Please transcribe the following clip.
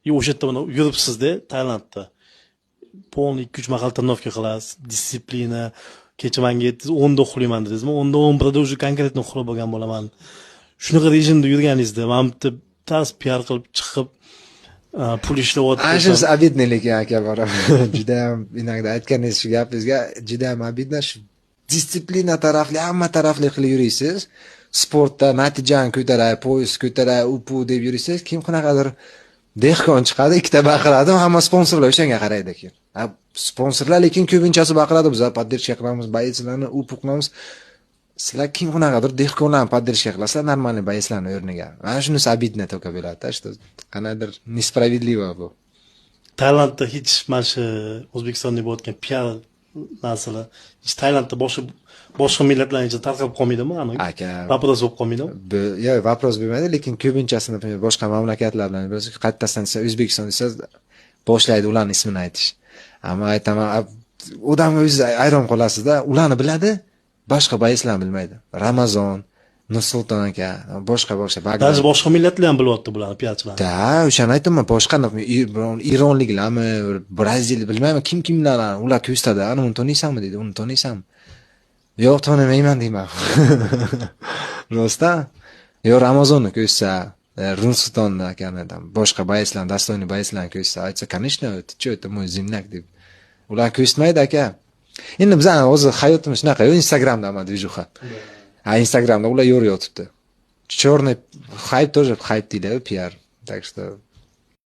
И o'sha yerda mana yuribsizda Tailandda. Полный 2-3 mahal тренировка qilasiz, дисциплина. Kecha manga aytdingiz, 10da uxlayman dedingizmi? 10da, 11da уже конкретно uxlab bo'lgan bo'laman. Shunaqa rejimda yurganingizda mana bitta tas piar qilib chiqib, pul ishlayapti. Ana shunisi обидно, lekin aka, baribir judayam иногда aytganingiz, shu gapingizga judayam обидно. Shu дисциплина tarafli, hamma tarafli qilib yuriysiz, sportda natijani ko'taray, пояс ko'taray, u bu deb yuriysiz. Kim qanaqadir dehqon chiqadi, ikkita baqiradi, hamma sponsorlar o'shanga qaraydi keyin. Sponsorlar lekin ko'pinchasi baqiradi: "Biz поддержка qilamiz боец larni, u bu qilamiz." Sizlar kim qanaqadir dehqonlarni поддержка qilasizlar нормальный боец larni o'rniga. Mana shunisi обидно только bo'ladida, что qandaydir несправедливо bu. Tailandda hech mana shu O'zbekistonda bo'layotgan piar narsalar hech Tailandda boshqa millatlarning ichida tarqalib qolmaydimi? Ani Aka, вопрос bo'lib qolmaydimi? Yo'q, вопрос bo'lmaydi, lekin ko'pinchasi, например, boshqa mamlakatlar bilan qayerdasan desa, O'zbekiston desa, boshlaydi ularni ismini aytish. Ammo aytaman, odamga o'zingiz hayron qolasizda, ularni biladi, boshqa боец larni bilmaydi. Ramazon, Nursulton aka, boshqa boshqa. Даже boshqa millatlar ham bilyapti bularni, piarchilarni. Да, o'shani aytaman, boshqa, например, eronliklarmi, Brazil, bilmayman, kim kimlar, ular ko'rsatadi, "Ana, uni taniysanmi?" deydi, "Uni taniysanmi?" "Yo'q, tanimayman", deyman. Rostdan. Yo Ramazonni ko'rsa, Nursultonni akani, там, boshqa боец larni, достойный боец larni ko'rsa, aytsa, "Конечно, ты чё, это мой земляк", deb. Ular ko'rsatmaydi, aka. Endi bizani o'zi hayotimiz shunaqa, Instagramda hamma движуха. А Instagramda ular yo'rib yotibdi. Черный хайп тоже хайп deydi, PR. Так что